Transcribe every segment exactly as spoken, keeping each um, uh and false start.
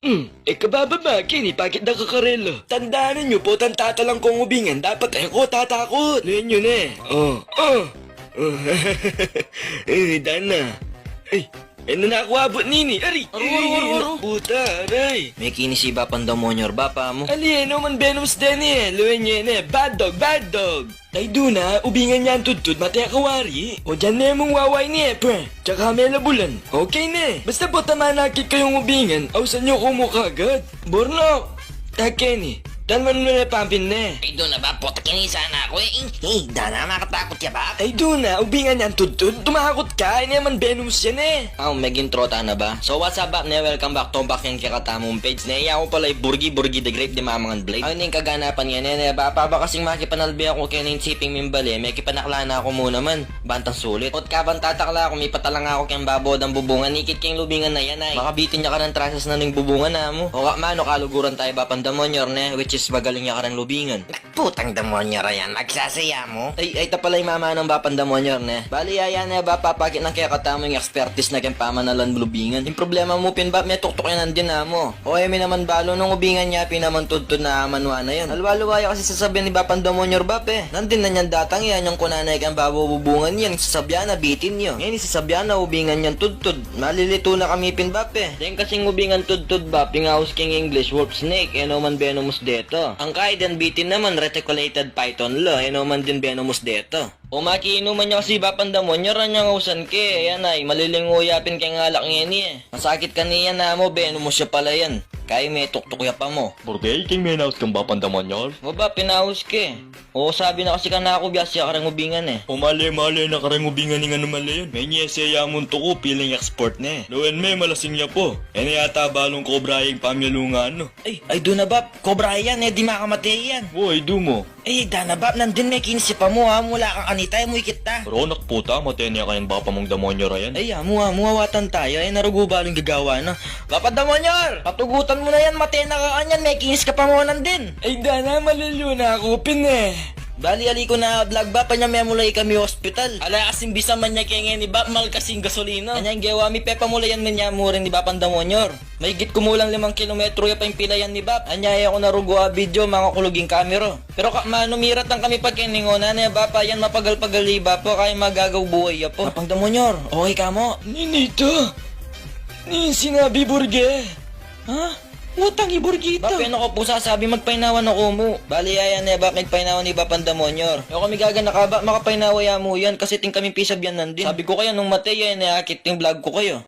Hmm, e ka bababa keni, pakit da ka karela. Tandanan yu, potang tatalang kong ubingan, dapat e ko tatakut. Lawen yu ne. O, o. E, dana. Ay, e na naku abut nini. Ari, aru, aru, aru, aru. Puta, aray. Mekinis i Bapang Damonyor, Bapa mu. Ali, e no man Venomous deni e. Lawen ye ne, bad dog, bad dog. Ay, dana, ubingan yang tudtud, mate ka wari. O, dinan ne mung wawa ini e, pwe. Tsaka melabulan. Okay ne. Basta pota manakit kayung ubingan, ausan yu ku mu kagad. Burnok. Takeni. Dalman mu ne pampin ne. Ay, dana, Bap, pota keni sana ku e. Eh, eh, dana, makatakut ya, Bap? Ay, dana, ubingan yang tudtud, tumakut ka, ini man Venomous yan e. Aw, megintro ta na ba? So, what's up, Bap, ne? Welcome back to back yang kekatamung page ne. Yaku pala i Burgi, Burgi the Grape, di mamangan blade. Ay, ning kaganapan yan e, ne, Bap, ba kasing makipanalbe aku keni king siping ming bale, mekipanakla na ku mu naman. Bantang sulit. Ot kabang tatakla ku, mipatalang aku keng babo dang bubungan, ikit keng lubingan na yan, ay. Makabitin ya karing trasas na ning bubungan, amu. O ka manu, kaluguran ta i Bapang Damonyor, ne, which is magaling ya karing lubingan. Putang Damonyor yan, magsasaya mu. Ay, ay, ta pala i mama nang Bapang Damonyor, ne. Bali, ayan ne, Bap, pakit nang kekatamung expertise na keng pamanalan lubingan. Ing problema mu pin, Bap, metuktuk ya nandin, amu. O, e mi naman balu nung ubingan ya pin naman tudtud na amanwa na yan. Alwa-alwa ya kasi sasabian ni Bapang Damonyor, Bap, e. Nandin na nyan datang ya, nyang kunan na keng babo bubungan yan, sasabian na bitin yu. Ngeni sasabian na ubingan yang tudtud. Malilitu na kami pin, Bap, e. Deng kasing ubingan tudtud, Bap, ing aus keng English, wolf snake, e no man venomous deto. Ang kai den bitin naman, reticulated python la, e no man din venomous deto. O, makiinuman ya kasi i Bapang Damonyor, anyang ausan ke, yan ay, malilingu ya pin keng alak ngeni e. Masakit keni yan, amu, venomous ya pala yan. Kai metuktuk ya pa mu. Burge, ika ing menaus kang Bapang Damonyor? Wa, Bap, pinaus ke. O, sabi na kasi kanaku, biasa ya kareng ubingan e. O, male-male na kareng ubingan ing anuman la yan. Menyese ya mu ngan tuku, feeling expert ne. Lawen me, malasing ya pu. E ne yata balung kobra ing pamyalungan, no? Ay, ay, dana, Bap, kobra yan e, di makamate yan. Wa, ay, dumu. Ay, dana, Bap, nandin, mekinis ya pa mu, amu, ala kang kanita e, mu ikit ta. Ronak puta, mate ne kayang Bapa mung Damonyor a yan. Ay, amu, amu, awatan ta ya, e na rugu balu ing gagawan na. Bapang Damonyor, patugutan mu na yan, mate na ka kanyan, mekinis ka pa mu nandin. Ay, dana, maliliu na ku pin e. Bali, ali ku na vlog, Bap, anya memulayan kami hospital. Ala kasing bisa man ya keng ngeni, Bap, mal kasing gasolina. Anya ing gewa mi, pepamulayan me ne mu rin i Bapang Damonyor. Mahigit kumulang limang kilometro ya pa ing pilayan ni Bap. Anya e ku na rugu a video, mangakulug ing kamera. Pero ka manu, miratang kami pa keni ngan, ne, Bap, yan mapagal-pagal i Bapa, kaya magagaw buhay ya pa. Bapang Damonyor, okay ka mu? Nini ita? Ning sinabi, Burge? Ha? Utang i Burge ita. Bap, e na ku pu sasabi, magpainawa na ku mu. Bali, ayan ne, Bap, magpainawa ne i Bapang Damonyor. E kami gaganaka, Bap, makapainawa ya mu yan, kasi atin kaming pisabian nandin. Sabi ku kaya nung mate ya, e ne akit ing vlog ku kaya.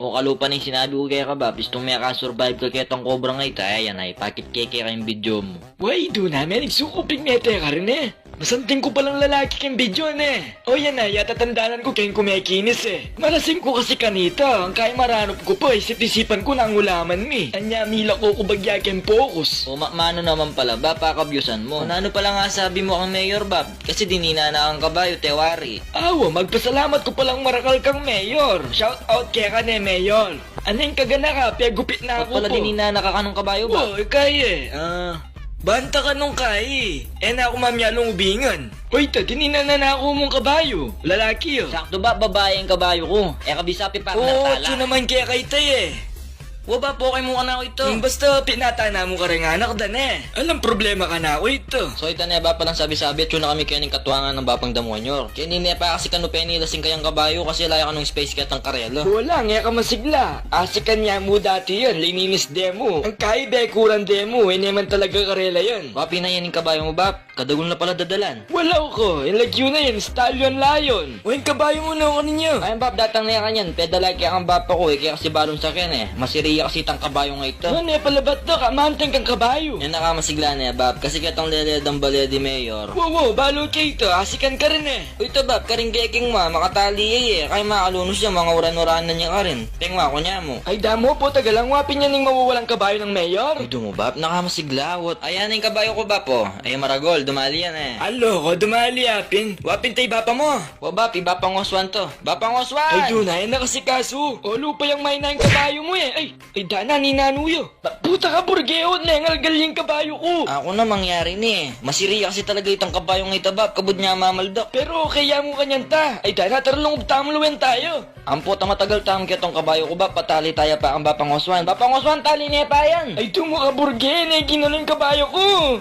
O kalupa ning sinabi ku keka, Bap, istung meka-survive ka ketang kobra ngeni, e, ayan, ay, pakit ke keka ing video mu. Wa, i dana, me, nagsukup ing mete karin e. Masanting ku palang lalaki keng video ne. O, yan na, yata tandanan ku keng kumekinis e. Malasing ku kasi kanita, ang kai maranup ku pa, isip-isipan ku nang ulaman mi. Anya, milako ku bagya keng focus. O, ma-, manu naman pala, Bap, pakabyusan mu. O, nanu pala ing asabi mu kang Mayor, Bap? Kasi dinina na kang kabayu, te wari. Awa, magpasalamat ku palang marakal kang Mayor. Shout out keka ne, Mayor. Aneng kaganaka, pegupit na ku pala, Bap. Dinina na ka kanung kabayu, Bap? Wa, e kai e. A, banta ka nung kai. E na ku mamialung ubingan. Oy, ta, dinina na naku mung kabayu. Lalaki, o. Saktu, Bap, babai ing kabayu ku. E ka bisa, pipak na tala. O, atyu naman keka ita e. Wa, Bap, okay mu kanaku ita. Hmm, basta pinatana mu kareng anak da ne. Alang problema kanaku ita. So, ita ne, Bap, alang sabi-sabi, atyu na kami keni king katuangan nang Bapang Damonyor. Keni ne pa kasi kanu penilas ing kayang kabayu kasi ala ya kanung space ketang karela. Wa, e ka masigla. Asikan ya mu dati yan, lininis de mu. Ang kai bekuran de mu, e ne man talaga karela yan. Wa, pin na yan ing kabayu mu, Bap. Kadagul na pala dadalan. Wa, loko, ing lagyu na yan, stallion, lion. O, ing kabayu mu, nanu kanyan ya? Ay, Bap, datang ne kanyan, pedala ke kang Bapa ku e, kaya kasi balung sakyan e. Masiri ya kasi itang kabayu ngeni. Wa, ne pala, Bap, da ka, manting kang kabayu. Yan na ka masigla ne, Bap, kasi ketang lele dang bale di Mayor. Wa, wa, balu ke ita, asikan karin e. Uy, ita, Bap, karing keking ma, makatali ya e, kaya makalunus ya, manguran-uranan ya karin. Pengwa ku ne mu. Ay, damu, pota galang, wa pin yan ing mawawalang kabayu nang Mayor. Ay, dumu, Bap, na ka masigla, wa. Ayan ing kabayu ku, Bap, o. Ay, maragul, dumali yan e. Ala, loko, dumali ya pin. Wa pin, ita i Bapa mu? Wa, Bap, i Bapang Oswan ita. Bapang Oswan! Ay, dana, e na kasi kasu. O, lupa yang maina ing kabayu mu e. Ay, ay, dana, ninanu ya? Ba, puta ka, Burge, o, nengalgal ya ing kabayu ku. Aku na, mangyari ne. Masiri ya kasi talaga itang kabayu ngeni, Bap, kabud ne mamaldak. Pero okay ya mu kanyan, ta. Ay, dana, tara, lungub tamu, lawen taya. Ampo ta matagal tamung ketong kabayu ku, Bap, patali taya pa kang Bapang Oswan. Bapang Oswan, tali ne pa yan. Ay, dumu ka, Burgi, ne, ginaling kabayu ku.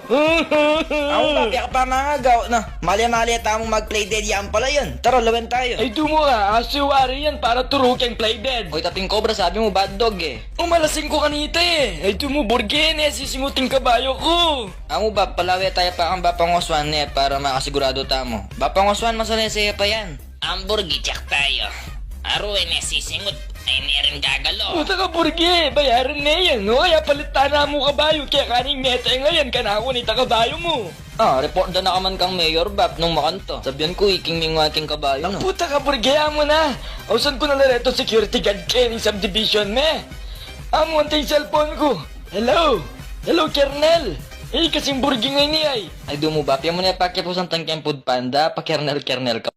Amu, Bap, ya ka pa mangagawa na. Mali-mali tamung mag-play dead yan pala yan. Tara, lawen tayu. Ay, dumu ka, asu wari yan para turu keng play dead. Oy, taping kobra, sabi mu bad dog e. Umalasing ku kanita e. Ay, dumu, Burgi, ne, sisingut ing kabayu ku. Amu, Bap, palawe taya pa kang Bapang Oswan ne para makasiguradu tamu. Bapang Oswan, masalese ya pa yan. Ang Burgi, check tayu. Aru e ne sisingut, ay ne rin gagalo. Puta ka, Burgi, bayaran ne yan. O kaya palitan na mu kabayu, kekaning mete ngayan, kanaku ne ita kabayu mu. Ah, report da na ka man kang mayor, Bap, nung makanto. Sabian ku, iking mingwa king kabayu, no? Puta ka, Burgi, amu na. Ausan ku na la retong security guard keni subdivision me. Amu, anting cellphone ku. Hello? Hello, Kernel? Eh, kasing Burgi ngeni ay. Ay, dumu, Bap, ya mu ne pakipusan tang keng Food Panda, pa-Kernel-Kernel ka.